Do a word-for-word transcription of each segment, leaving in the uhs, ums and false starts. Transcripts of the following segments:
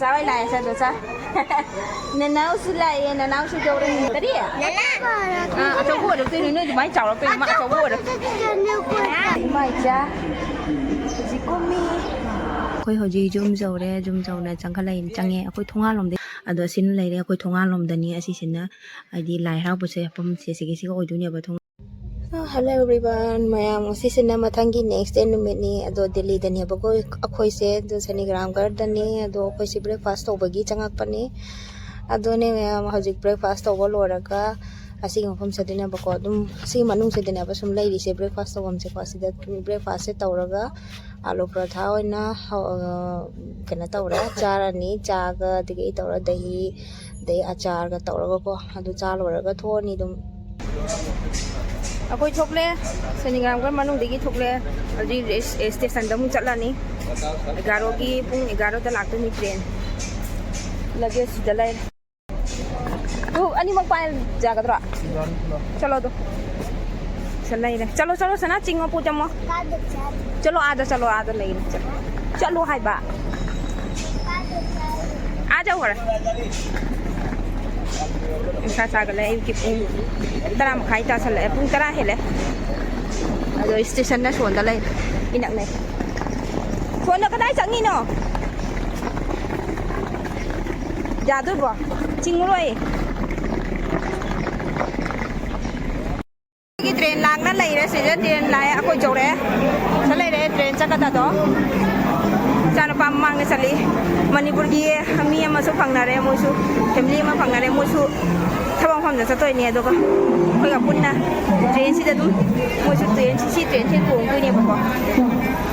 ꯆꯥꯎ ꯂꯥꯛꯑꯦ, ꯁꯦ ꯑꯗꯣ ꯆꯥ꯫ ꯅꯅꯥꯎꯁꯨ ꯂꯥꯛꯑꯦ, ꯅꯅꯥꯎꯁꯨ ꯌꯧꯔꯦ꯫ ꯀꯔꯤ? ꯑꯥ, ꯑꯆꯧꯕ ꯑꯣꯏꯔꯛꯇꯣꯏꯅꯦ, ꯅꯣꯏ ꯑꯗꯨꯃꯥꯏꯅ ꯆꯥꯎꯔꯛꯇꯣꯏꯅꯦ, ꯃꯥ ꯑꯆꯧꯕ ꯑꯣꯏꯔꯛ-, ꯏꯃꯥ ꯏꯆꯥ꯫ ꯍꯧꯖꯤꯛ ꯀꯨꯝꯃꯤ꯫ ꯑꯩꯈꯣꯏ ꯍꯧꯖꯤꯛ ꯌꯨꯝ ꯌꯧꯔꯦ, ꯌꯨꯝ ꯌꯧꯅ ꯆꯪꯈꯠꯂꯛꯏ-, ꯆꯪꯉꯦ꯫ ꯑꯩꯈꯣꯏ ꯊꯣꯡꯒꯥꯜꯂꯣꯝꯗ, ꯑꯗꯣ ꯑꯁꯤꯅ ꯂꯩꯔꯦ ꯑꯩꯈꯣꯏ ꯊꯣꯡꯒꯥꯜꯂꯣꯝꯗꯅꯤ꯫ ꯑꯁꯤꯁꯤꯅ ꯍꯥꯏꯗꯤ ꯂꯥꯏ ꯍꯔꯥꯎꯕꯁꯦ ꯃꯐꯝꯁꯦ ꯁꯤꯒꯤ, ꯁꯤꯒ ꯑꯣꯏꯗꯣꯏꯅꯦꯕ ꯊꯣꯡ-, Hello everyone, ꯃꯌꯥꯝ, ꯉꯁꯤꯁꯤꯅ ꯃꯊꯪꯒꯤ next day ꯅꯨꯃꯤꯠꯅꯤ꯫ ꯑꯗꯣ ꯗꯦꯜꯂꯤꯗꯅꯦꯕꯀꯣ ꯑꯩꯈꯣꯏꯁꯦ, ꯑꯗꯣ ꯁꯅꯤꯒ꯭ꯔꯥꯝꯒꯔꯗꯅꯦ꯫ ꯑꯗꯣ ꯑꯩꯈꯣꯏꯁꯦ breakfast ꯇꯧꯕꯒꯤ ꯆꯪꯉꯛꯄꯅꯦ꯫ ꯑꯗꯨꯅꯦ ꯃꯌꯥꯝ, ꯍꯧꯖꯤꯛ breakfast ꯇꯧꯕ ꯂꯣꯏꯔꯒ ꯑꯁꯤꯒꯤ ꯃꯐꯝꯁꯤꯗꯅꯦꯕꯀꯣ, ꯑꯗꯨꯝ ꯁꯤꯒꯤ ꯃꯅꯨꯡꯁꯤꯗꯅꯦꯕ ꯁꯨꯝ ꯂꯩꯔꯤꯁꯦ breakfast ꯇꯧꯐꯝꯁꯦꯀꯣ꯫ ꯁꯤꯗ breakfast ꯁꯦ ꯇꯧꯔꯒ ꯑꯥꯂꯨ ꯄꯔꯥꯊꯥ ꯑꯣꯏꯅ ꯍꯧ-, ꯑ, ꯀꯩꯅꯣ ꯇꯧꯔꯦ, ꯆꯥꯔꯅꯤ꯫ ꯆꯥꯒ ꯑꯗꯒꯤ ꯑꯩ ꯇꯧꯔ ꯗꯍꯤ, ꯑꯗꯩ ꯑꯆꯥꯔꯒ ꯇꯧꯔꯒꯀꯣ, ꯑꯗꯨ ꯆꯥ ꯂꯣꯏꯔꯒ ꯊꯣꯛꯑꯅꯤ ꯑꯗꯨꯝ꯫ ꯑꯩꯈꯣꯏ ꯊꯣꯛꯂꯦ, ꯁꯅꯤꯒ꯭ꯔꯥꯝꯒꯔ ꯃꯅꯨꯡꯗꯒꯤ ꯊꯣꯛꯂꯦ꯫ ꯍꯧꯖꯤꯛ ꯔꯦ-, ꯁ꯭ꯇꯦꯁꯟꯗ ꯑꯃꯨꯛ ꯆꯠꯂꯅꯤ꯫ ꯑꯦꯒꯥꯔꯣꯒꯤ, ꯄꯨꯡ ꯑꯦꯒꯥꯔꯣꯗ ꯂꯥꯛꯇꯣꯏꯅꯤ train꯫ Luggage ꯁꯤꯗ ꯂꯩꯔꯦ꯫ ꯑꯗꯨ ꯑꯅꯤꯃꯛ ꯄꯥꯏ ꯌꯥꯒꯗ꯭ꯔꯣ? ꯆꯠꯂꯣ ꯑꯗꯨ꯫ ꯁꯤꯗ ꯂꯩꯔꯦ꯫ ꯆꯠꯂꯣ, ꯆꯠꯂꯣ, ꯁꯅꯥ, ꯆꯤꯡꯉꯣ, ꯄꯨ ꯆꯪꯉꯣ꯫ ꯆꯠꯂꯣ, ꯑꯥꯗ ꯆꯠꯂꯣ, ꯑꯥꯗ ꯂꯩꯔꯦ꯫ ꯆꯠꯂꯣ꯫ ꯆꯠꯂꯣ ꯍꯥꯏꯕ꯫ ꯑꯥ ꯆꯠꯈ꯭ꯔꯦ꯫ ꯅꯨꯡꯁꯥ ꯁꯥꯒꯠꯂꯦ, ꯑꯌꯨꯛꯀꯤ ꯄꯨꯡ ꯇꯔꯥ ꯃꯈꯥꯏ ꯇꯥꯁꯜꯂꯛꯑꯦ, ꯄꯨꯡ ꯇꯔꯥ ꯍꯦꯜꯂꯦ꯫ ꯑꯗꯣ ꯁ꯭ꯇꯦꯁꯟꯅ ꯁꯣꯟꯗ ꯂꯩ, ꯏꯅꯛ ꯅꯛꯑꯦ꯫ ꯁꯣꯟꯗ ꯀꯗꯥꯏ ꯆꯪꯉꯤꯅꯣ? ꯌꯥꯗꯣꯏꯕꯣ? ꯆꯤꯡꯉꯨꯔꯣꯏ꯫ ꯑꯩꯒꯤ train ꯂꯥꯛꯅ ꯂꯩꯔꯦ, ꯁꯤꯗ train ꯂꯥꯛꯑꯦ, ꯑꯩꯈꯣꯏ ꯌꯧꯔꯛꯑꯦ꯫ ꯁꯤꯗ ꯂꯩꯔꯦ train ꯆꯠꯀꯗꯕꯗꯣ꯫ ꯏꯆꯥꯅꯨꯄꯥ ꯃꯃꯥꯡꯗ ꯆꯠꯂꯤ꯫ ꯃꯅꯤꯄꯨꯔꯒꯤ ꯃꯤ ꯑꯃꯁꯨ ꯐꯪꯅꯔꯦ, ꯃꯣꯏꯁꯨ family ꯑꯃ ꯐꯪꯅꯔꯦ, ꯃꯣꯏꯁꯨ ꯊꯕꯛ ꯃꯐꯝꯗ ꯆꯠꯇꯣꯏꯅꯦ꯫ ꯑꯗꯨꯒ ꯑꯩꯈꯣꯏꯒ ꯄꯨꯟꯅ train ꯁꯤꯗ ꯑꯗꯨꯝ, ꯃꯣꯏꯁꯨ train ꯁꯤ, ꯁꯤ train ꯁꯤ ꯇꯣꯡꯗꯣꯏꯅꯦꯕꯀꯣ꯫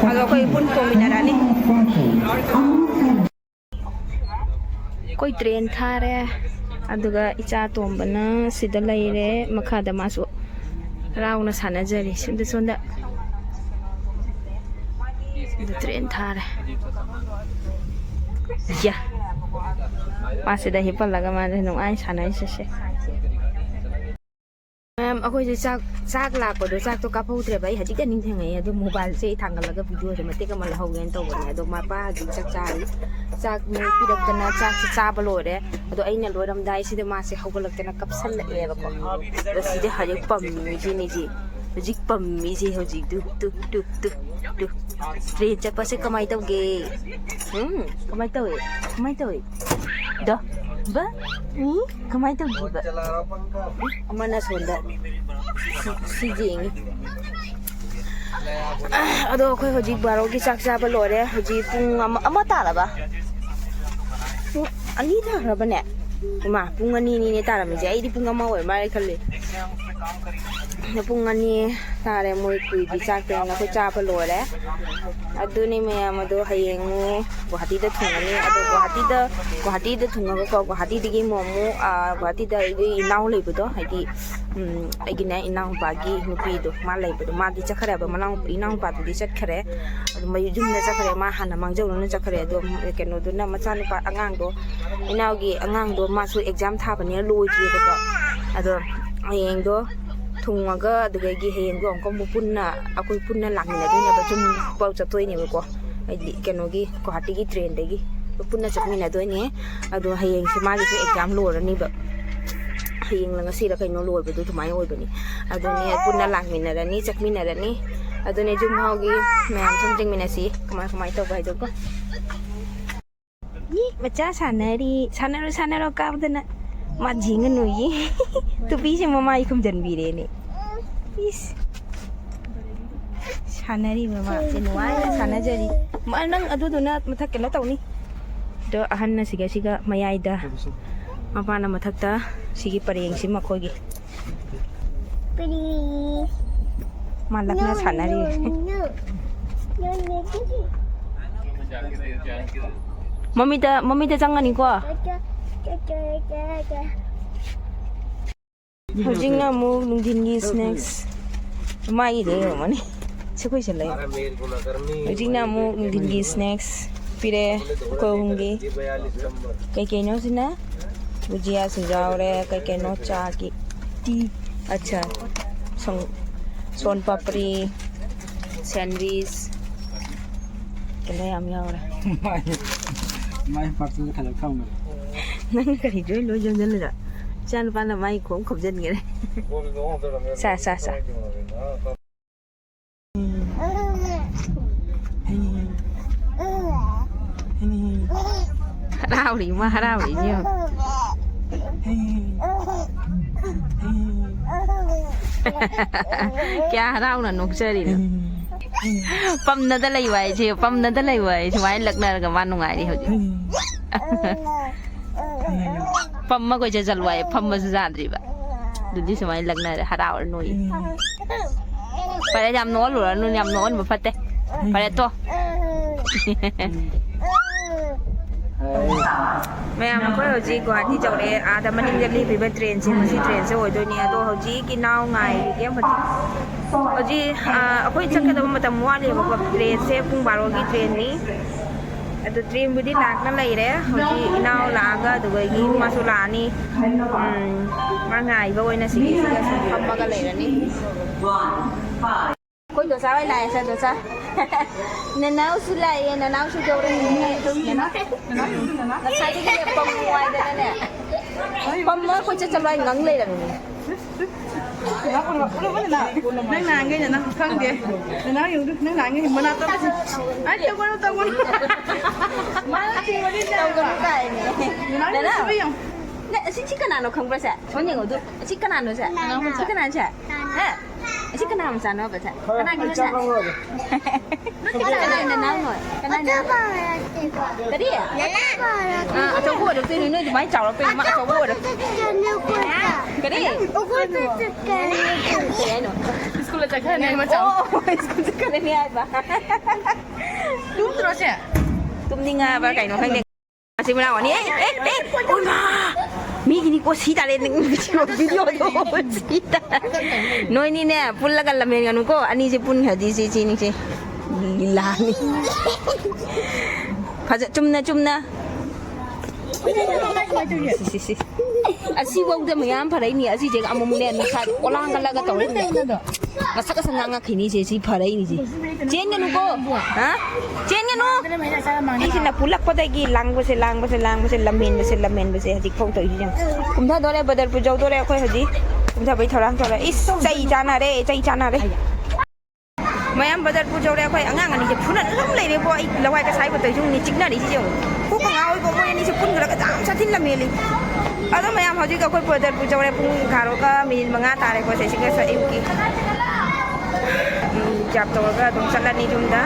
ꯑꯗꯣ ꯑꯩꯈꯣꯏ ꯄꯨꯟ ꯇꯣꯡꯃꯤꯟꯅꯔꯅꯤ꯫ ꯑꯩꯈꯣꯏ train ꯊꯥꯔꯦ꯫ ꯑꯗꯨꯒ ꯏꯆꯥ ꯑꯇꯣꯝꯕꯅ ꯁꯤꯗ ꯂꯩꯔꯦ, ꯃꯈꯥꯗ ꯃꯥꯁꯨ ꯍꯔꯥꯎꯅ ꯁꯥꯟꯅꯖꯔꯤ꯫ ꯁꯣꯝꯗ, ꯁꯣꯝꯗ꯫ ꯑꯗꯨ train ꯊꯥꯔꯦ꯫ ꯌꯥ꯫ ꯃꯥ ꯁꯤꯗ ꯍꯤꯞꯍꯜꯂꯒ ꯃꯥꯁꯦ ꯅꯨꯡꯉꯥꯏ ꯁꯥꯟꯅꯔꯤꯁꯦ ꯁꯦ꯫ ꯃꯌꯥꯝ, ꯑꯩꯈꯣꯏꯁꯦ ꯆꯥꯛ ꯆꯥꯛ ꯂꯥꯛꯄꯗꯣ, ꯆꯥꯛꯇꯣ ꯀꯥꯞꯍꯧꯗ꯭ꯔꯦꯕ꯫ ꯑꯩ ꯍꯧꯖꯤꯛꯇ ꯅꯤꯡꯁꯤꯡꯉꯛꯑꯦ꯫ ꯑꯗꯣ ꯃꯣꯕꯥꯏꯜꯁꯦ ꯑꯩ ꯊꯥꯡꯒꯠꯂꯒ ꯚꯤꯗꯤꯑꯣꯁꯦ ꯃꯇꯦꯛ ꯑꯃ ꯂꯧꯍꯧꯒꯦꯅ ꯇꯧꯕꯅꯦ꯫ ꯑꯗꯣ ꯃꯄꯥ ꯍꯧꯖꯤꯛ ꯆꯥꯛ ꯆꯥꯔꯤ꯫ ꯆꯥꯛ ꯃꯣꯏ ꯄꯤꯔꯛꯇꯅ ꯆꯥꯛꯁꯦ ꯆꯥꯕ ꯂꯣꯏꯔꯦ꯫ ꯑꯗꯣ ꯑꯩꯅ ꯂꯣꯏꯔꯝꯗꯥꯏꯁꯤꯗ ꯃꯥꯁꯦ ꯍꯧꯒꯠꯂꯛꯇꯅ ꯀꯞꯁꯜꯂꯛꯑꯦꯕꯀꯣ꯫ ꯑꯗꯣ ꯁꯤꯗ ꯍꯧꯖꯤꯛ ꯄꯝꯃꯤꯁꯤꯅꯦ ꯁꯤ꯫ ꯍꯧꯖꯤꯛ ꯄꯝꯃꯤꯁꯦ ꯍꯧꯖꯤꯛ two two two two two. Train ꯆꯠꯄꯁꯦ ꯀꯃꯥꯏꯅ ꯇꯧꯒꯦ? ꯎꯝ, ꯀꯃꯥꯏꯅ ꯇꯧꯏ? ꯀꯃꯥꯏꯅ ꯇꯧꯏ? ꯗꯣ, ꯕ, ꯎꯝ, ꯀꯃꯥꯏꯅ ꯇꯧꯒꯦꯕ? ꯑꯃꯅ ꯁꯣꯝꯗ ꯁꯤ, ꯁꯤ ꯌꯦꯡꯉꯤ꯫ ꯑꯗꯣ ꯑꯩꯈꯣꯏ ꯍꯧꯖꯤꯛ ꯕꯥꯔꯣꯒꯤ ꯆꯥꯛ ꯆꯥꯕ ꯂꯣꯏꯔꯦ꯫ ꯍꯧꯖꯤꯛ ꯄꯨꯡ ꯑꯃ, ꯑꯃ ꯇꯥꯔꯕ? ꯄꯨꯡ ꯑꯅꯤ ꯇꯥꯈ꯭ꯔꯕꯅꯦ? ꯏꯃꯥ, ꯄꯨꯡ ꯑꯅꯤ, ꯑꯅꯤꯅꯦ ꯇꯥꯔꯝꯃꯤꯁꯦ꯫ ꯑꯩꯗꯤ ꯄꯨꯡ ꯑꯃ ꯑꯣꯏꯔ ꯃꯥꯜꯂꯦ ꯈꯜꯂꯤ꯫ ꯄꯨꯡ ꯑꯅꯤ ꯇꯥꯔꯦ꯫ ꯃꯣꯏ ꯀꯨꯏꯗꯤ ꯆꯥꯛꯇꯣ ꯑꯩꯈꯣꯏ ꯆꯥꯕ ꯂꯣꯏꯔꯦ꯫ ꯑꯗꯨꯅꯤ ꯃꯌꯥꯝ, ꯑꯗꯣ ꯍꯌꯦꯡ ꯑꯃꯨꯛ ꯒꯨꯋꯥꯍꯥꯇꯤꯗ ꯊꯨꯡꯉꯅꯤ꯫ ꯑꯗꯣ ꯒꯨꯋꯥꯍꯥꯇꯤꯗ, ꯒꯨꯋꯥꯍꯥꯇꯤꯗ ꯊꯨꯡꯉꯒꯀꯣ, ꯒꯨꯋꯥꯍꯥꯇꯤꯗꯒꯤ ꯑꯃꯨꯛ, ꯑꯃꯨꯛ, ꯑꯥ, ꯒꯨꯋꯥꯍꯥꯇꯤꯗ ꯑꯩꯒꯤ ꯏꯅꯥꯎ ꯂꯩꯕꯗꯣ, ꯍꯥꯏꯗꯤ, ꯎꯝ, ꯑꯩꯒꯤꯅꯦ ꯏꯅꯥꯎꯅꯨꯄꯥꯒꯤ ꯅꯨꯄꯤꯗꯣ, ꯃꯥ ꯂꯩꯕꯗꯣ, ꯃꯥꯗꯤ ꯆꯠꯈ꯭ꯔꯦꯕ, ꯃꯅꯥꯎ-, ꯏꯅꯥꯎꯅꯨꯄꯥꯗꯨꯗꯤ ꯆꯠꯈ꯭ꯔꯦ꯫ ꯑꯗꯨ ꯃꯌꯨꯝ-, ꯌꯨꯝꯗ ꯆꯠꯈ꯭ꯔꯦ꯫ ꯃꯥ ꯍꯥꯟꯅ ꯃꯥꯡꯖꯧꯅꯅ ꯆꯠꯈ꯭ꯔꯦ꯫ ꯑꯗꯣ ꯀꯩꯅꯣꯗꯨꯅ, ꯃꯆꯥꯅꯨꯄꯥ ꯑꯉꯥꯡꯗꯣ, ꯏꯅꯥꯎꯒꯤ ꯑꯉꯥꯡꯗꯣ, ꯃꯥꯁꯨ ꯑꯦꯛꯖꯥꯝ ꯊꯥꯕꯅꯤꯅ ꯂꯣꯏꯗ꯭ꯔꯤꯕꯀꯣ꯫ ꯑꯗꯣ ꯍꯌꯦꯡꯗꯣ ꯊꯨꯡꯉꯒ, ꯑꯗꯨꯗꯒꯤ ꯍꯌꯦꯡꯗꯣ ꯑꯃꯨꯛꯀ ꯑꯃꯨꯛ ꯄꯨꯟꯅ, ꯑꯩꯈꯣꯏ ꯄꯨꯟꯅ ꯂꯥꯛꯃꯤꯟꯅꯗꯣꯏꯅꯦꯕ꯫ ꯌꯨꯝ ꯄꯥꯎ ꯆꯠꯇꯣꯏꯅꯦꯕꯀꯣ, ꯍꯥꯏꯗꯤ ꯀꯩꯅꯣꯒꯤ, ꯒꯨꯋꯥꯍꯥꯇꯤꯒꯤ ꯇ꯭ꯔꯦꯟꯗꯒꯤ ꯄꯨꯟꯅ ꯆꯠꯃꯤꯟꯅꯗꯣꯏꯅꯦ꯫ ꯑꯗꯣ ꯍꯌꯦꯡꯁꯦ ꯃꯥꯒꯤꯁꯨ ꯑꯦꯛꯖꯥꯝ ꯂꯣꯏꯔꯅꯤꯕ, ꯍꯌꯦꯡꯂ ꯉꯁꯤꯔ ꯀꯩꯅꯣ ꯂꯣꯏꯕꯗꯣ ꯑꯗꯨꯃꯥꯏꯅ ꯑꯣꯏꯕꯅꯤ꯫ ꯑꯗꯨꯅꯦ ꯄꯨꯟꯅ ꯂꯥꯛꯃꯤꯟꯅꯔꯅꯤ, ꯆꯠꯃꯤꯟꯅꯔꯅꯤ꯫ ꯑꯗꯨꯅꯦ ꯖꯨꯝ ꯍꯥꯎꯒꯤ ꯃꯌꯥꯝ ꯁꯨꯝ ꯌꯦꯡꯃꯤꯟꯅꯁꯤ, ꯀꯃꯥꯏ ꯀꯃꯥꯏꯅ ꯇꯧꯕ ꯍꯥꯏꯗꯣꯀꯣ꯫ ꯃꯤ ꯃꯆꯥ ꯁꯥꯟꯅꯔꯤ, ꯁꯥꯟꯅꯔꯣ, ꯁꯥꯟꯅꯔꯣ ꯀꯥꯎꯗꯅ꯫ ꯃꯥ ꯌꯦꯡꯉꯅꯨꯌꯦ꯫ ꯇꯨꯄꯤꯁꯦ ꯃꯃꯥꯏ ꯈꯨꯝꯖꯤꯟꯕꯤꯔꯦꯅꯦ꯫ ꯏꯁ꯫ ꯁꯥꯟꯅꯔꯤꯕ ꯃꯥꯁꯦ ꯅꯨꯡꯉꯥꯏꯅ ꯁꯥꯟꯅꯖꯔꯤ꯫ ꯃꯥ, ꯅꯪ ꯑꯗꯨꯗꯨꯅ ꯃꯊꯛ ꯀꯩꯅꯣ ꯇꯧꯅꯤ꯫ ꯑꯗꯣ ꯑꯍꯟꯅ ꯁꯤꯒ, ꯁꯤꯒ ꯃꯌꯥꯏꯗ, ꯃꯄꯥꯅ ꯃꯊꯛꯇ, ꯁꯤꯒꯤ ꯄꯔꯦꯡꯁꯤ ꯃꯈꯣꯏꯒꯤ꯫ ꯃꯥ ꯂꯛꯅ ꯁꯥꯟꯅꯔꯤ꯫ ꯃꯃꯤꯗ, ꯃꯃꯤꯗ ꯆꯪꯒꯅꯤꯀꯣ꯫ ꯍꯧꯖꯤꯛꯅ ꯑꯃꯨꯛ ꯅꯨꯡꯊꯤꯟꯒꯤ ꯁ꯭ꯅꯦꯛꯁ꯫ ꯃꯥꯒꯤꯗꯤ ꯌꯦꯡꯉꯝꯃꯅꯤ꯫ ꯁꯤ ꯑꯩꯈꯣꯏ ꯁꯤꯜꯂ ꯌꯦꯡꯉꯣ꯫ ꯍꯧꯖꯤꯛꯅ ꯑꯃꯨꯛ ꯅꯨꯡꯊꯤꯟꯒꯤ ꯁ꯭ꯅꯦꯛꯁ ꯄꯤꯔꯦ ꯑꯩꯈꯣꯏ ꯑꯍꯨꯝꯒꯤ꯫ ꯀꯩꯀꯩꯅꯣ ꯁꯤꯅ? ꯕꯨꯖꯤꯌꯥꯁꯨ ꯌꯥꯎꯔꯦ, ꯀꯩꯀꯩꯅꯣ ꯆꯥꯒꯤ ꯇꯤ꯫ ꯑꯠꯆꯥ꯫ ꯁꯣꯟ-, ꯁꯣꯟ ꯄꯥꯄ꯭ꯔꯤ, ꯁꯦꯟꯋꯤꯁ, ꯀꯩꯅꯣ ꯌꯥꯝ ꯌꯥꯎꯔꯦ꯫ ꯃꯥꯏ, ꯃꯥꯏ ꯄꯥꯛꯇꯨꯗ ꯈꯜꯂꯛ ꯊꯝꯒ꯭ꯔꯦ꯫ ꯅꯪꯅ ꯀꯔꯤ ꯂꯣꯏ, ꯂꯣꯏ ꯌꯣꯝꯖꯜꯂꯤꯗꯣ? ꯏꯆꯥ ꯅꯨꯄꯥꯅ ꯃꯥꯏ ꯈꯣꯡ ꯈꯨꯝꯖꯟꯒꯔꯦ꯫ ꯁꯥ, ꯁꯥ, ꯁꯥ꯫ ꯍꯔꯥꯎꯔꯤ, ꯃꯥ ꯍꯔꯥꯎꯔꯤ, ꯌꯦꯡꯉꯣ꯫ ꯀꯌꯥ ꯍꯔꯥꯎꯅ ꯅꯣꯛꯆꯔꯤꯅꯣ꯫ ꯄꯝꯅꯗ ꯂꯩꯌꯨ ꯍꯥꯏꯁꯦ, ꯄꯝꯅꯗ ꯂꯩꯌꯨ ꯍꯥꯏ꯫ ꯁꯨꯃꯥꯏꯅ ꯂꯛꯅꯔꯒ ꯃꯥ ꯅꯨꯡꯉꯥꯏꯔꯤ ꯍꯧꯖꯤꯛ꯫ ꯄꯝꯃ ꯀꯣꯏꯆꯠ ꯆꯠꯂꯨ ꯍꯥꯏꯌꯦ, ꯐꯝꯕꯁꯨ ꯌꯥꯗ꯭ꯔꯤꯕ꯫ ꯑꯗꯨꯗꯤ ꯁꯨꯃꯥꯏꯅ ꯂꯛꯅꯔꯦ, ꯍꯔꯥꯎꯔ ꯅꯣꯛꯏ꯫ ꯐꯔꯦ, ꯌꯥꯝ ꯅꯣꯛꯍꯜꯂꯨꯔꯅꯨ, ꯌꯥꯝ ꯅꯣꯛꯍꯟꯕ ꯐꯠꯇꯦ꯫ ꯐꯔꯦ, ꯇꯣ꯫ ꯃꯌꯥꯝ, ꯑꯩꯈꯣꯏ ꯍꯧꯖꯤꯛ ꯒꯨꯋꯥꯍꯥꯇꯤ ꯌꯧꯔꯛꯑꯦ꯫ ꯑꯥꯗ ꯃꯅꯤꯡꯗ ꯂꯦꯞꯄꯤꯕ ꯇ꯭ꯔꯦꯟꯁꯦ, ꯃꯁꯤ ꯇ꯭ꯔꯦꯟꯁꯦ ꯑꯣꯏꯗꯣꯏꯅꯦ꯫ ꯑꯗꯣ ꯍꯧꯖꯤꯛ ꯏꯅꯥꯎ ꯉꯥꯏꯔꯤꯒꯦ꯫ ꯍꯧꯖꯤꯛ, ꯍꯧꯖꯤꯛ, ꯑ, ꯑꯩꯈꯣꯏ ꯆꯠꯀꯗꯕ ꯃꯇꯝ ꯋꯥꯠꯂꯤꯕꯀꯣ꯫ ꯇ꯭ꯔꯦꯟꯁꯦ ꯄꯨꯡ ꯕꯥꯔꯣꯒꯤ ꯇ꯭ꯔꯦꯟꯅꯤ꯫ ꯑꯗꯣ ꯇ꯭ꯔꯦꯟꯕꯨꯗꯤ ꯂꯥꯛꯅ ꯂꯩꯔꯦ꯫ ꯍꯧꯖꯤꯛ ꯏꯅꯥꯎ ꯂꯥꯛꯑꯒ ꯑꯗꯨꯗꯒꯤ ꯃꯥꯁꯨ ꯂꯥꯛꯑꯅꯤ꯫ ꯎꯝ, ꯃꯥ ꯉꯥꯏꯕ ꯑꯣꯏꯅ ꯁꯤꯒꯤꯁꯤꯗ ꯁꯨꯝ ꯐꯝꯃꯒ ꯂꯩꯔꯅꯤ꯫ ꯑꯩꯈꯣꯏ ꯗꯣꯁꯥ ꯍꯣꯏ ꯂꯥꯛꯑꯦ, ꯁꯦ ꯗꯣꯁꯥ꯫ ꯅꯅꯥꯎꯁꯨ ꯂꯥꯛꯑꯦ, ꯅꯅꯥꯎꯁꯨ ꯌꯧꯔꯛꯑꯦ꯫ ꯉꯁꯥꯏꯗꯒꯤꯅꯦ ꯄꯝꯃꯣ ꯍꯥꯏꯗꯅꯅꯦ꯫ ꯄꯝꯃ ꯀꯣꯏꯆꯠ ꯆꯠꯂꯣ ꯍꯥꯏ ꯉꯪ ꯂꯩꯔꯝꯃꯤꯅꯦ꯫ ꯅꯪ ꯅꯍꯥꯟꯈꯩꯅ ꯅꯪ ꯈꯪꯗꯦ꯫ ꯅꯅꯥꯎ ꯌꯦꯡꯉꯨ, ꯅꯪ ꯅꯍꯥꯟꯈꯩ ꯃꯅꯥꯛꯇ ꯑꯝꯇ ꯆꯠ-, ꯑꯩ ꯇꯧꯒꯅꯨ, ꯇꯧꯒꯅꯨ꯫ ꯃꯥꯅ ꯊꯤꯕꯗꯤ ꯇꯧꯒꯅꯨ ꯀꯥꯏꯅꯦ꯫ ꯅꯅꯥꯎ ꯅꯅꯥꯎ꯫ ꯌꯦꯡꯉꯨ꯫ ꯅ-, ꯑꯁꯤ, ꯁꯤ ꯀꯅꯥꯅꯣ ꯈꯪꯕ꯭ꯔꯥ ꯁꯦ? ꯁꯣꯝ ꯌꯦꯡꯉꯣ ꯑꯗꯨ꯫ ꯑꯁꯤ ꯀꯅꯥꯅꯣ ꯁꯦ? ꯁꯤ ꯀꯅꯥꯅꯣ ꯁꯦ? ꯍꯥ? ꯑꯁꯤ ꯀꯅꯥ ꯃꯆꯥꯅꯣꯕ ꯁꯦ? ꯀꯅꯥꯒꯤꯅꯣ ꯁꯦ? ꯀꯅꯥ ꯅꯅꯥꯎꯅꯣ? ꯀꯅꯥꯅꯣ? ꯀꯔꯤ? ꯑꯥ, ꯑꯆꯧꯕ ꯑꯣꯏꯔꯛꯇꯣꯏꯅꯤ꯫ ꯅꯣꯏ ꯑꯗꯨꯃꯥꯏꯅ ꯆꯥꯎꯔꯛꯄꯩꯅꯦ꯫ ꯃꯥ ꯑꯆꯧꯕ ꯑꯣꯏꯔꯛ-, ꯀꯔꯤ? ꯀꯩ ꯍꯥꯏꯅꯣ? ꯁ꯭ꯀꯨꯜꯗ ꯆꯠꯈ꯭ꯔꯅꯤ ꯍꯥꯏꯕ ꯆꯥꯎ꯫ ꯑꯣ, ꯁ꯭ꯀꯨꯜ ꯆꯠꯈ꯭ꯔꯅꯤ ꯍꯥꯏꯕ꯫ ꯇꯨꯝꯗ꯭ꯔꯣ ꯁꯦ? ꯇꯨꯝꯅꯤꯡꯉꯕ꯭ꯔꯥ ꯀꯩꯅꯣ ꯈꯪꯗꯦ꯫ ꯃꯁꯤ ꯃꯅꯥꯎ ꯑꯅꯤ꯫ ꯑꯦ, ꯑꯦ, ꯑꯦ, ꯑꯣꯏꯃꯥ! ꯃꯤꯒꯤꯅꯤꯀꯣ, ꯁꯤ ꯇꯥꯔꯦ, ꯅꯪ ꯚꯤꯗꯤꯑꯣ, ꯚꯤꯗꯤꯑꯣꯗꯣ, ꯁꯤ ꯇꯥꯔꯦ꯫ ꯅꯣꯏꯅꯤꯅꯦ, ꯄꯨꯜꯂꯒ ꯂꯝꯍꯦꯟꯒꯅꯨꯀꯣ, ꯑꯅꯤꯁꯦ ꯄꯨꯟꯈ꯭ꯔꯗꯤ ꯁꯤ, ꯁꯤꯅꯤꯁꯦ꯫ ꯂꯤꯂꯥꯅꯤ꯫ ꯐꯖ-, ꯆꯨꯝꯅ, ꯆꯨꯝꯅ꯫ ꯁꯤ, ꯁꯤ, ꯁꯤ꯫ ꯑꯁꯤꯐꯧꯗ ꯃꯌꯥꯝ ꯐꯔꯛꯏꯅꯤ꯫ ꯑꯁꯤꯁꯦ ꯑꯃꯨꯛꯅꯦ ꯅꯨꯡꯁꯥ ꯑꯣꯂꯥꯡ ꯀꯜꯂꯒ ꯇꯧꯔꯛꯏꯅꯤ꯫ ꯃꯁꯛ ꯑꯁ ꯉꯥꯡꯉꯛꯈꯤꯅꯤꯁꯦ꯫ ꯁꯤ ꯐꯔꯛꯏꯅꯤꯁꯦ꯫ ꯆꯦꯟꯒꯅꯨꯀꯣ꯫ ꯍꯥ? ꯆꯦꯟꯒꯅꯨ꯫ ꯑꯩꯁꯤꯅ ꯄꯨꯂꯛꯄꯗꯒꯤ ꯂꯥꯡꯕꯁꯦ, ꯂꯥꯡꯕꯁꯦ, ꯂꯥꯡꯕꯁꯦ, ꯂꯝꯍꯦꯟꯕꯁꯦ, ꯂꯝꯍꯦꯟꯕꯁꯦ ꯍꯧꯖꯤꯛ ꯐꯥꯎ ꯇꯧꯔꯤꯁꯦ ꯌꯦꯡꯉꯨ꯫ ꯀꯨꯝꯊꯗꯣꯔꯦ, ꯕꯗꯔꯄꯨꯔ ꯌꯧꯗꯣꯔꯦ ꯑꯩꯈꯣꯏ ꯍꯧꯖꯤꯛ꯫ ꯀꯨꯝꯊꯕꯩ ꯊꯧꯔꯥꯡ ꯇꯧꯔꯦ꯫ ꯏꯁ, ꯆꯩ ꯆꯥꯟꯅꯔꯦ, ꯆꯩ ꯆꯥꯟꯅꯔꯦ꯫ ꯃꯌꯥꯝ ꯕꯖꯥꯔ ꯄꯨ ꯌꯧꯔꯦ꯫ ꯑꯩꯈꯣꯏ ꯑꯉꯥꯡ ꯑꯅꯤꯁꯦ ꯐꯨꯅ ꯑꯗꯨꯝ ꯂꯩꯔꯦꯕꯣ꯫ ꯑꯩ ꯂꯋꯥꯏ ꯀꯁꯥꯏꯕ ꯇꯧꯔꯤꯁꯤꯡꯅꯤ ꯆꯤꯛꯅꯔꯤꯁꯤ ꯌꯦꯡꯉꯨ꯫ ꯀꯣꯛꯀ ꯉꯥꯎꯏꯕꯣ꯫ ꯃꯣꯏ ꯑꯅꯤꯁꯦ ꯄꯨꯟꯈ꯭ꯔꯒ ꯌꯥꯝ ꯁꯥꯊꯤꯅ ꯂꯝꯍꯦꯜꯂꯤ꯫ ꯑꯗꯣ ꯃꯌꯥꯝ ꯍꯧꯖꯤꯛ ꯑꯩꯈꯣꯏ ꯕꯖꯥꯔ ꯄꯨ ꯌꯧꯔꯦ꯫ ꯄꯨꯡ ꯕꯥꯔꯣꯒ ꯃꯤꯅꯤꯠ ꯃꯉꯥ ꯇꯥꯔꯦꯀꯣ꯫ ꯁꯤꯒ ꯑꯌꯨꯛꯀꯤ ꯎꯝ, ꯔꯤꯖꯥꯞ ꯇꯧꯔꯒ ꯑꯗꯨꯝ ꯆꯠꯂꯅꯤ ꯌꯨꯝꯗ꯫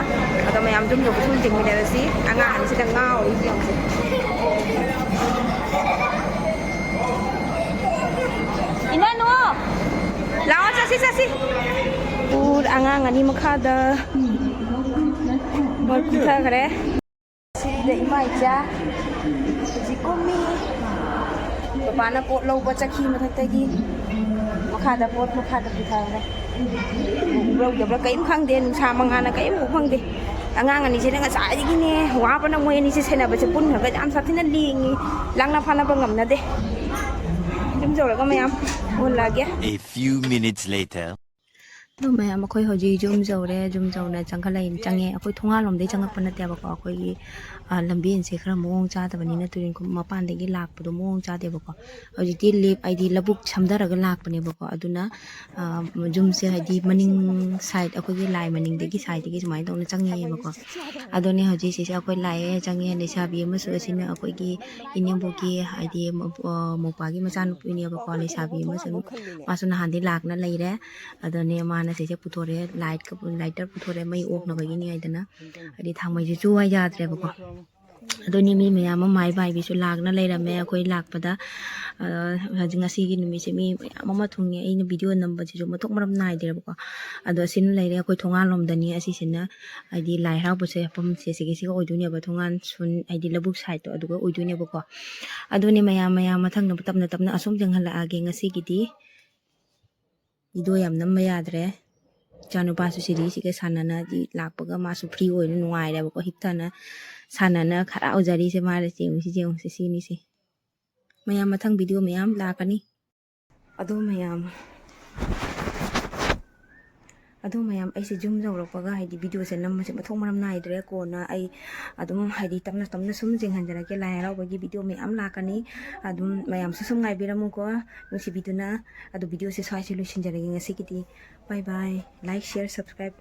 ꯑꯗꯣ ꯃꯌꯥꯝ ꯌꯨꯝ ꯌꯧꯕ ꯊꯨꯝ ꯊꯤꯡꯃꯤꯟꯅꯔꯁꯤ꯫ ꯑꯉꯥꯡ ꯑꯅꯤꯁꯤꯗ ꯉꯥꯎꯔꯤ ꯌꯦꯡꯉꯨꯁꯦ꯫ ꯏꯅꯥꯅꯨ! ꯂꯥꯛꯑꯣ, ꯆꯠꯁꯤ, ꯆꯠꯁꯤ꯫ ꯄꯨꯔ ꯑꯉꯥꯡ ꯑꯅꯤ ꯃꯈꯥꯗ ꯃꯣꯏ ꯀꯨꯝꯊꯈ꯭ꯔꯦ꯫ ꯁꯤꯗ ꯏꯃꯥ ꯏꯆꯥ ꯍꯧꯖꯤꯛ ꯀꯨꯝꯃꯤ꯫ ꯄꯄꯥꯅ ꯄꯣꯠ ꯂꯧꯕ ꯆꯠꯈꯤ ꯃꯊꯛꯇꯒꯤ꯫ ꯃꯈꯥꯗ ꯄꯣꯠ ꯃꯈꯥꯗ ꯄꯨꯊꯈ꯭ꯔꯦ꯫ ꯎꯕ꯭ꯔꯥ ꯎꯗꯕ꯭ꯔꯥ ꯀꯔꯤꯝ ꯈꯪꯗꯦ꯫ ꯅꯨꯡꯁꯥ ꯃꯉꯥꯅ ꯀꯔꯤꯝ ꯎ ꯐꯪꯗꯦ꯫ ꯑꯉꯥꯡ ꯑꯅꯤꯁꯤꯅ ꯉꯁꯥꯏꯗꯒꯤꯅꯦ ꯋꯥꯕꯅ ꯃꯣꯏ ꯑꯅꯤꯁꯦ ꯁꯦꯟꯅꯕꯁꯦ ꯄꯨꯟꯈ꯭ꯔꯒ ꯌꯥꯝ ꯁꯥꯊꯤꯅ ꯂꯦꯡꯉꯤ꯫ ꯂꯥꯡꯅ ꯐꯥꯅꯕ ꯉꯝꯅꯗꯦ꯫ ꯌꯨꯝ ꯌꯧꯔꯒ ꯃꯌꯥꯝ ꯑꯣꯜꯂꯛꯑꯒꯦ꯫ A few minutes later. ꯑꯗꯣ ꯃꯌꯥꯝ, ꯑꯩꯈꯣꯏ ꯍꯧꯖꯤꯛ ꯌꯨꯝ ꯌꯧꯔꯦ꯫ ꯌꯨꯝ ꯌꯧꯅ ꯆꯪꯈꯠꯂꯛꯏ-, ꯆꯪꯉꯦ꯫ ꯑꯩꯈꯣꯏ ꯊꯣꯡꯒꯥꯜꯂꯣꯝꯗꯩ ꯆꯪꯉꯛꯄ ꯅꯠꯇꯦꯕꯀꯣ꯫ ꯑꯩꯈꯣꯏꯒꯤ, ꯑ, ꯂꯝꯕꯦꯟꯁꯦ ꯈꯔ ꯃꯑꯣꯡ ꯆꯥꯗꯕꯅꯤꯅ ꯇꯨꯔꯦꯟꯈꯣꯡ ꯃꯄꯥꯟꯗꯒꯤ ꯂꯥꯛꯄꯗꯣ ꯃꯑꯣꯡ ꯆꯥꯗꯦꯕꯀꯣ꯫ ꯍꯧꯖꯤꯛꯇꯤ ꯂꯦꯞ-, ꯍꯥꯏꯗꯤ ꯂꯧꯕꯨꯛ ꯁꯝꯊꯔꯒ ꯂꯥꯛꯄꯅꯦꯕꯀꯣ꯫ ꯑꯗꯨꯅ, ꯑ, ꯌꯨꯝꯁꯦ ꯍꯥꯏꯗꯤ ꯃꯅꯤꯡ side, ꯑꯩꯈꯣꯏꯒꯤ ꯂꯥꯏ ꯃꯅꯤꯡꯗꯒꯤ sideꯇꯒꯤ ꯁꯨꯃꯥꯏꯅ ꯇꯧꯅ ꯆꯪꯉꯦꯕꯀꯣ꯫ ꯑꯗꯨꯅꯦ ꯍꯧꯖꯤꯛ ꯁꯤꯁꯦ ꯑꯩꯈꯣꯏ ꯂꯥꯛꯑꯦ, ꯆꯪꯉꯦ꯫ ꯂꯩꯁꯥꯕꯤ ꯑꯃꯁꯨ ꯑꯁꯤꯅ ꯑꯩꯈꯣꯏꯒꯤ ꯏꯅꯦꯝꯕꯣꯛꯀꯤ ꯍꯥꯏꯗꯤ ꯃꯧ-, ꯑ, ꯃꯧꯄꯥꯒꯤ ꯃꯆꯥꯅꯨꯄꯤꯅꯦꯕꯀꯣ꯫ ꯂꯩꯁꯥꯕꯤ ꯑꯃꯁꯨ ꯑꯗꯨꯝ ꯃꯥꯁꯨ ꯅꯍꯥꯟꯗꯩ ꯂꯥꯛꯅ ꯂꯩꯔꯦ꯫ ꯑꯗꯨꯅꯦ ꯃꯥꯅ ꯁꯤꯁꯦ ꯄꯨꯊꯣꯔꯛꯑꯦ, lightꯀ-, lighter ꯄꯨꯊꯣꯔꯛꯑꯦ, ꯃꯩ ꯑꯣꯛꯅꯕꯒꯤꯅꯤ ꯍꯥꯏꯗꯅ꯫ ꯍꯥꯏꯗꯤ ꯊꯥꯡꯃꯩꯁꯨ ꯆꯨ ꯍꯥꯏ ꯌꯥꯗ꯭ꯔꯦꯕꯀꯣ꯫ ꯑꯗꯨꯅꯤ ꯃꯤ ꯃꯌꯥꯝ ꯑꯃ ꯃꯥꯏ ꯃꯥꯏꯕꯤꯁꯨ ꯂꯥꯛꯅ ꯂꯩꯔꯝꯃꯦ ꯑꯩꯈꯣꯏ ꯂꯥꯛꯄꯗ꯫ ꯑ, ꯍꯧꯖꯤꯛ ꯉꯁꯤꯒꯤ ꯅꯨꯃꯤꯠꯁꯦ ꯃꯤ ꯃꯌꯥꯝ ꯑꯃ ꯊꯨꯡꯉꯦ꯫ ꯑꯩꯅ video ꯅꯝꯕꯁꯤꯁꯨ ꯃꯊꯣꯛ ꯃꯔꯝ ꯅꯥꯏꯗ꯭ꯔꯦꯕꯀꯣ꯫ ꯑꯗꯣ ꯑꯁꯤꯅ ꯂꯩꯔꯦ ꯑꯩꯈꯣꯏ ꯊꯣꯡꯒꯥꯜꯂꯣꯝꯗꯅꯤ꯫ ꯑꯁꯤꯁꯤꯅ ꯍꯥꯏꯗꯤ ꯂꯥꯏ ꯍꯔꯥꯎꯕꯁꯦ ꯃꯐꯝꯁꯦ ꯁꯤꯒꯤꯁꯤꯒ ꯑꯣꯏꯗꯣꯏꯅꯦꯕ, ꯊꯣꯡꯒꯥꯜ ꯁꯨꯟ ꯍꯥꯏꯗꯤ ꯂꯧꯕꯨꯛ sideꯇꯣ ꯑꯗꯨꯒ ꯑꯣꯏꯗꯣꯏꯅꯦꯕꯀꯣ꯫ ꯑꯗꯨꯅꯤ ꯃꯌꯥꯝ, ꯃꯌꯥꯝ ꯃꯊꯪꯗ ꯇꯞꯅ ꯇꯞꯅ ꯑꯁꯨꯝ ꯌꯦꯡꯍꯜꯂꯛꯑꯒꯦ꯫ ꯉꯁꯤꯒꯤꯗꯤ video ꯌꯥꯝ ꯅꯝꯕ ꯌꯥꯗ꯭ꯔꯦ꯫ ꯏꯆꯥꯅꯨꯄꯥꯁꯨ ꯁꯤꯔꯤꯁꯤꯒ ꯁꯥꯟꯅꯅꯗꯤ ꯂꯥꯛꯄꯒ ꯃꯥꯁꯨ free ꯑꯣꯏꯅ ꯅꯨꯡꯉꯥꯏꯔꯦꯕꯀꯣ, ꯍꯤꯞꯊꯅ ꯁꯥꯟꯅꯅ ꯍꯔꯥꯎꯖꯔꯤꯁꯦ꯫ ꯃꯥꯅ ꯆꯦꯡꯉꯨꯁꯤ, ꯆꯦꯡꯉꯨꯁꯤ, ꯁꯤꯅꯤꯁꯦ꯫ ꯃꯌꯥꯝ ꯃꯊꯪ video ꯃꯌꯥꯝ ꯂꯥꯛꯀꯅꯤ꯫ ꯑꯗꯣ ꯃꯌꯥꯝ, ꯑꯗꯣ ꯃꯌꯥꯝ, ꯑꯩꯁꯦ ꯌꯨꯝ ꯌꯧꯔꯛꯄꯒ ꯍꯥꯏꯗꯤ videoꯁꯦ ꯅꯝꯕꯁꯦ ꯃꯊꯣꯡ ꯃꯔꯝ ꯅꯥꯏꯗ꯭ꯔꯦ꯫ ꯀꯣꯟꯅ ꯑꯩ ꯑꯗꯨꯝ ꯍꯥꯏꯗꯤ ꯇꯞꯅ ꯇꯞꯅ ꯁꯨꯝ ꯌꯦꯡꯍꯟꯖꯔꯛꯀꯦ꯫ ꯂꯥꯏ ꯍꯔꯥꯎꯕꯒꯤ video ꯃꯌꯥꯝ ꯂꯥꯛꯀꯅꯤ꯫ ꯑꯗꯨꯝ ꯃꯌꯥꯝꯁꯨ ꯁꯨꯝ ꯉꯥꯏꯕꯤꯔꯝꯃꯨꯀꯣ, ꯅꯨꯡꯁꯤꯕꯤꯗꯨꯅ꯫ ꯑꯗꯣ videoꯁꯦ ꯁ꯭ꯋꯥꯏꯁꯦ ꯂꯣꯏꯁꯤꯟꯖꯔꯒꯦ ꯉꯁꯤꯒꯤꯗꯤ꯫ Bye bye. Like, share, subscribe.